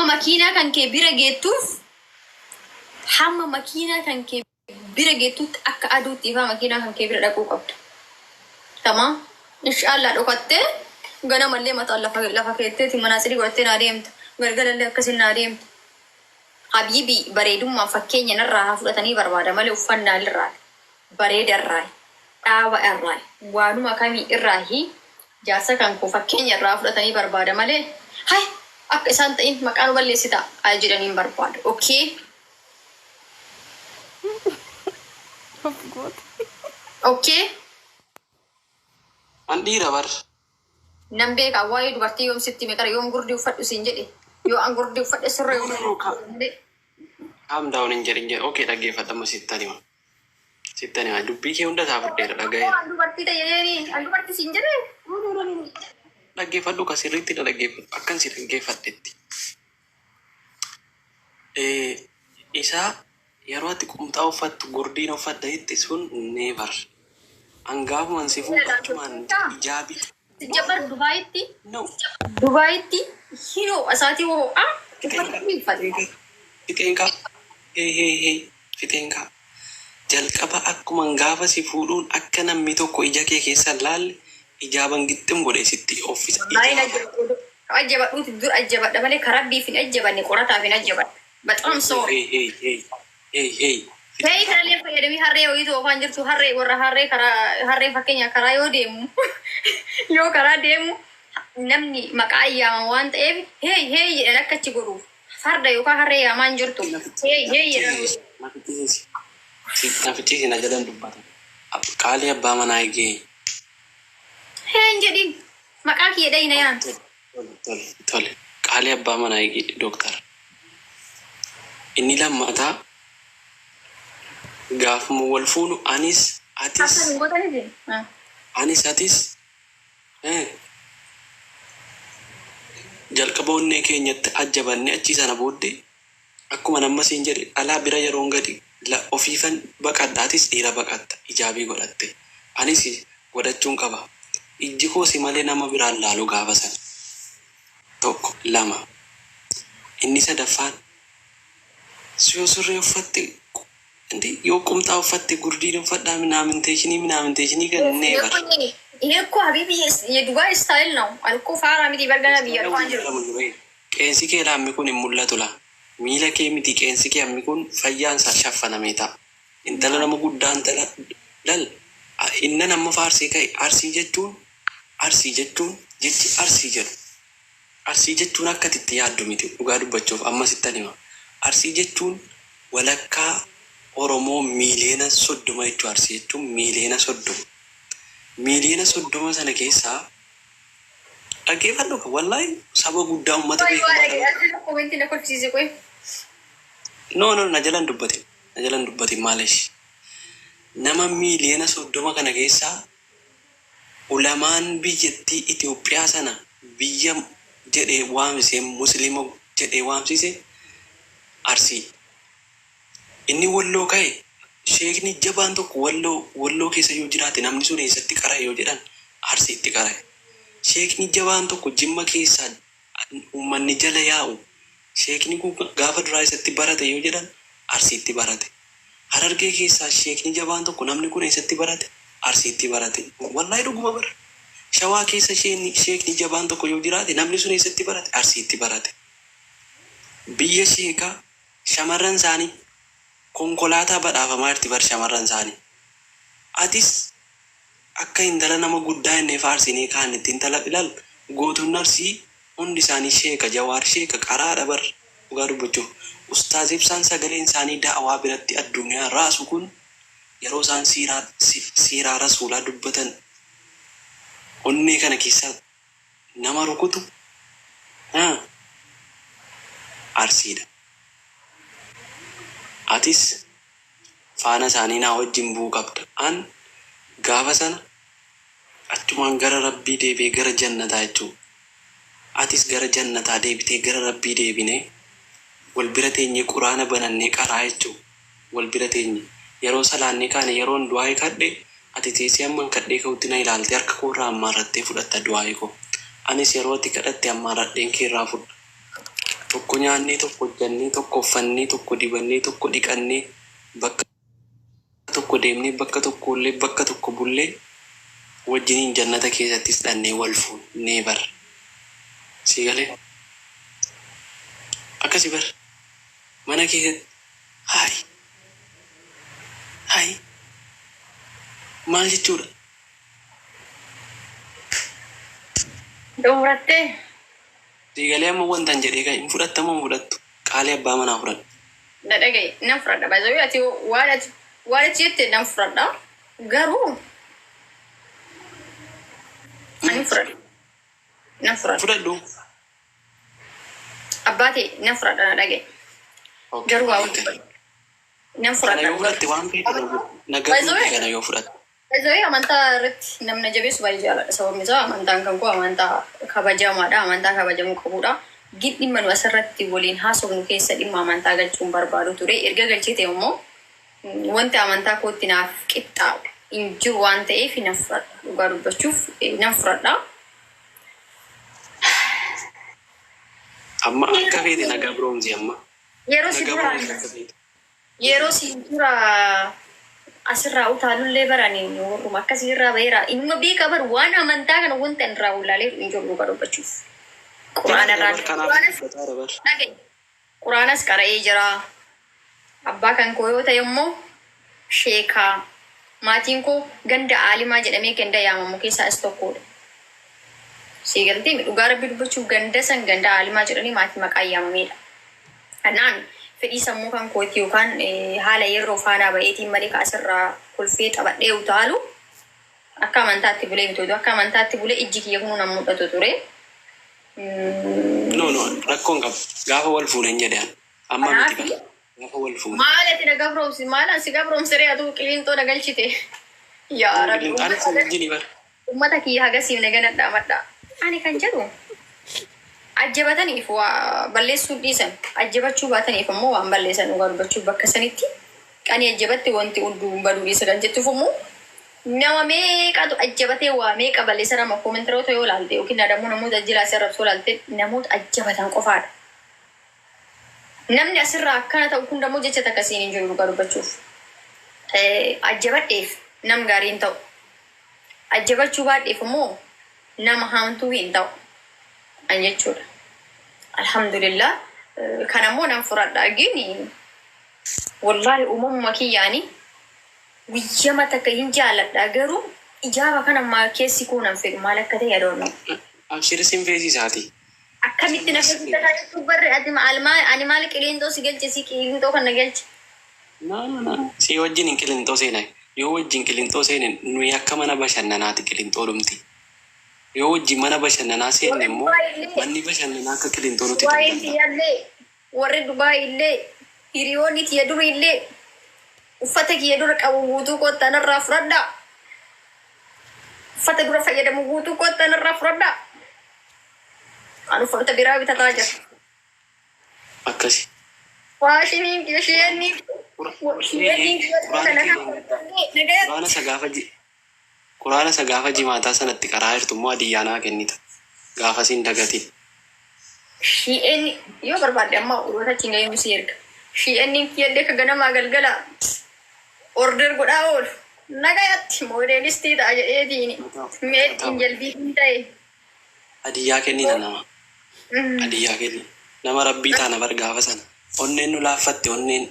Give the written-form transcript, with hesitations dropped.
Makiinaa kan kee bira geettuuf, hamma makiinaa kan kee bira geettutti akka aduutti ifaa makiinaa kan kee bira dhaquu qabda. Tamaam. Inshaallah dhokattee ganamallee mataan lafa keetteeti manaatsirii godhattee naa deemta. Galgalallee akkasiin naa deemta. Habiibi, bareedummaan fakkeenya narraa haa fudhatanii barbaada malee uffannaan irraa, bareeda irraa, dhaaba irraa, waanuma kamii irraahi jaarsa kan koo fakkeenya irraa fudhatanii barbaada malee hay akka isaan ta'in maqaa nu balleessita ay jedhaniin barbaada. Okay? Of goote. Okay? An dhiira bar. Nan beeka, waa'ee dubartii yoom sitti hime? Qara yoom gurdii uffadhu siin jedhe? Yoo an gurdii uffadhe surree No, no, no. uffadhu. Calm down hin jedhin jedhe. Okay, dhaggeeffadha, amma sittan hima. Sittan hima. Dubbii kee hunda isaa fudheera, dhagayeera. An dubartii ta'e jedheeni an dubartii siin jedhe. Dhaggeeffadhu ka, sirriitti na dhaggeeffadhu. Akkan si dhaggeeffadhetti. Isaa yeroo ati qumxaa uffattu gurdiin uffadha jette sun never. An gaafuman si fuudhu achumaan ijaabii. Sijjamar Dubaayitti No. Dubaayitti hinoo isaatii ho'aa uffata ni uffata. Fixeen kaa. Hey, hey, hey. Fixeen kaa. Jalqaba akkuman gaafa si fuudhuun akka namni tokko ija kee keessa hin laalle ijaaban gixxim godhe sitti uffisa. Baay'een Ijaaba. ajjabadhu. Ajjabadhuuti dur ajjabadha malee karabbiif hin ajjabanne, qorataaf hin ajjabadha. Baxaam sorry. Hey, hey, hey. Hey, hey. Ta'ii kanallee fayyadamii harree wayiitu oofaan jirtu, harree warra harree karaa, harreen fakkeenya karaa yoo deemu, yoo karaa deemu namni maqaa yaaman waan ta'eef hey hey jedhan akka achi godhuuf farda yookaan harree yaamaan jirtu hey hey jedhan. Nafichisiisi. Nafichisiisi, na jalan dubbata. Qaalii abbaa manaa eegee. Hey hin jedhin, maqaa kiyya dhayina yaan. Tole, tole. Qaalii abbaa manaa eegee, dooktar. Inni lammataa, gaafuma wal fuunu anis atis Akka hin gootaniti. Anis atis jalqaba onnee keenyatti ajjabannee, achii sana booddee akkuma nama siin jedhe dhalaa bira yeroon gadi ofiifan baqadha, atis dhiira baqatta ijaabii godhatte, anis godhachuun qaba. Ijji koo si malee nama biraan laalu gaafa sana. Tokko, lama. Inni sadaffaan, yoo surree uffatte yoo qumxaa uffatte gurdiin uffadhaa minaaminteeshinii minaaminteeshinii kan never. ይሄ እኮ ሀቢቢ የዱባይ style ነው አልኮ ፋራ miti bargana biyya dhufaan jiru. Qeensi kee laammi kun hin mul'atu laa. Miila kee miti, qeensi kee hammi kun fayyaan isaa shaffanamee ta'a. Intala nama guddaa, intala lal innan amma faarsee ka'e. Arsii jechuun, Arsii jechuun, jechi Arsii jedhu, Arsii jechuun akka ati itti yaaddu miti. Dhugaa dubbachuuf amma sittan hima. Arsii jechuun walakkaa Oromoo 30 miiliyoona jechuu. Arsii jechuun 30 miiliyoona. 30 miiliyoona sana keessaa, dhaggeeffadhu, wallaahi saba guddaa, uummata beekamaa. Comment na kolfisiise, qoy. No, no, na jalan dubbatin, na jalan dubbatin, maalish. Nama 30 miiliyoona kana keessaa ulamaan biyyattii Itoophiyaa sana biyya jedhee waamsisee, Musliima jedhee waamsise Arsii. Inni Walloo ka'e, sheekni jabaan tokko Walloo keessa yoo jiraate, namni sun eessatti qara'e yoo jedhan, Arsiitti qara'e. Sheekni jabaan tokko Jimma keessaa uummanni jala yaa'u, sheekni kun gaafa duraa eessatti barate yoo jedhan, Arsiitti barate. Harargee keessaa sheekni jabaan tokko, namni kun eessatti barate? Arsiitti barate. Wallaahi dhuguma bara. Shawaa keessa sheekni jabaan tokko yoo jiraate, namni sun eessatti barate? Arsiitti barate. Biyya sheekaa, shamarran isaanii konkolaataa badhaafamaa jirti bar shamarran isaanii. Atis akka intala nama guddaa inni faarsinee kaanitti intala ilaal, gootuun Arsii hundi isaanii sheeka, Jawaar sheeka qaraadha bar dhugaa dubbachuuf. Ustaaz Ibsaan sagaleen isaanii da'awaa biratti addunyaa raasu kun, yeroo isaan siiraa rasuulaa dubbatan onnee kana keessa nama rukutu Arsiidha. Atis faana isaanii naa wajjin bu'uu qabda. An gaafa sana achumaan gara Rabbii deebi'ee gara jannataa jechuudha. Atis gara jannataa deebitee gara Rabbii deebinee wal bira teenyee Quraana banannee qaraa jechuudha. Wal bira teenye. Yeroo salaannee kaane, yeroon du'aa'ii kadhe, ati teessee hamman kadhee ka'utti na ilaaltee harka koo irraa hammaarrattee fudhatta du'aa'ii koo. Anis yeroo ati kadhatte hammaarradheen kee irraa fudha. Tokko nyaannee, tokko hojjannee, tokko uffannee, tokko dibannee, tokko dhiqannee, bakka tokko deemnee, bakka tokko ullee, bakka tokko bullee, wajjiniin jannata keessattis dhannee wal fuunnee bar. Si galee? Akkasi bar. Mana keessatti hi hi maal jechuudha? Xumurattee? Siigalee amma wantan jedhee ka'e hin fudhatta moo hin fudhattu? Qaalii abbaa manaa fudhadhu. Na dhaga'i, nan fudhadha. Baay'ee ati waan ati jette nan fudhadha. Garuu ani fudhadha. Nan fudhadha. Fudhadhu. Abbaa ta'e nan fudhadha, na dhaga'i. Garuu waa nan Kana fudhadha. yoo fudhatte waan feete na garuu kana yoo fudhatte. Baay'ee amantaa irratti namna jabeessu baay'ee jaalladha. Sababni isaa amantaan kan koo amantaa kabajamaadha. Amantaa kabajamuu qabudha. Gin dhimma nu asirratti waliin haasofnu keessa dhimma amantaa galchuun barbaadu ture. Erga galchite immoo wanti amantaa kootti naaf qixxaa'u hin jiru waan ta'eef nan fudhadha. Dhugaa dubbachuuf nan fudhadha. Amma akka feete na gabroomsi amma. Yeroo Na si dura gabroomsi akka feete. Yeroo si dura asirraa utaalullee barani warruma akkasii irraa baheera. Inuma beeka bar, waan amantaa kana wanta irraa wallaalee hin jiru dhugaa dubbachuuf. Quraana irraa Kanaaf Quraanas fudhataara bar. dhaga'i. Quraanas qara'ee jira. Abbaa kan koo yoo ta'e immoo sheekaa. Maatiin koo ganda aalimaa jedhamee ganda yaamamu keessaa isa tokkodha. Siigaltee dhugaa Rabbi dubbachuuf ganda san ganda aalimaa jedhanii maatii maqaa yaamamedha. Kanaan fedhii sammuu kan kooti yookaan haala yeroo faanaa ba'eetiin malee ka asirraa kolfee taphadhee utaalu akka amantaatti bulee miti. Akka amantaatti bulee ijji kiyya kunuu nan mul'atu ture. No, no, rakkoon qabu. Gaafa wal fuunen jedhe an. Amma miti Kanaafi bara. Gaafa wal fuune. Maal ati na gabroomsi? Maal an si gabroomsiree atuu qiliinxoo na galchite? Yaa Rabbi, Qiliinxaan si wajjini bara. Uummata kiyya hagasiif na ganadhaa madhaa. Ani kan jedhu ajjabataniif waa balleessuu dhiisan, ajjabachuu baataniif immoo waan balleessan. Dhugaa dubbachuuf bakka sanitti qanii ajjabatte wanti hunduu baduu dhiisa kan jettuuf immoo nama meeqatu ajjabatee waa meeqa balleessa. Nama commentaroota yoo ilaalte yookiin adammoo namoota jilaa si arrabsoo ilaalte, namoota ajjabatan qofaadha. Namni asirraa akkana ta'u kun dammoo jecha takkasiin hin jiru dhugaa dubbachuuf. Ajjabadheef nam gaarii hin ta'u. Ajjabachuu baadheef immoo nama haamtuu hin ta'u. An jechuudha. Alhamdulillah. Kanammoo nan fudhadha. Gini wallaahi uumamuma kiyyaanii guyyama takka hin jaaladha, garuu ijaaba kana ammaa keessi koo nan fedhu, maal akka ta'e adoonno. Abshir, sin feesisaati. Akkamitti na feesisa jechuun barre ati ani maal qiliinxoo si galche, si qiliinxoo kan na galche. Na na si wajjin hin qilinxoo seenaa. Yoo wajjin qilinxoo seene nuyi akka mana bashannanaati qilinxoo dhumti. Yoo wajjin mana bashannanaa seenne immoo manni bashannanaa akka qilinxoo nuti ta'uu Waa'een danda'a. kiyyaallee, warri Dubaay illee, hiriyoonni kiyya duri illee uffata kiyya dura qabu guutuu kottaa narraa fudhadhaa. Uffata dura fayyadamu guutuu kottaa narraa fudhadhaa. Ani uffata biraa bitataa jira. Akkasi. Faashiniin kiyya isheenni isheenni kana nagaya. Quraana isa gaafa jimaataa sanatti qaraa jirtu immoo adiyyaanaa kennita. Gaafa siin dagatin. Shi'een yoo barbaadde amma uloota achiin gahee si erga. Shi'een kiyyallee ka ganamaa galgala order godhaa oolu. Nagayatti moodeelistii ta'a jedheetiin meetiin jalbii ta'e. Adiyyaa kennita nama. Adiyyaa kennita. Nama Rabbii taana bar gaafa sana. Onneen nu laaffatte onneen.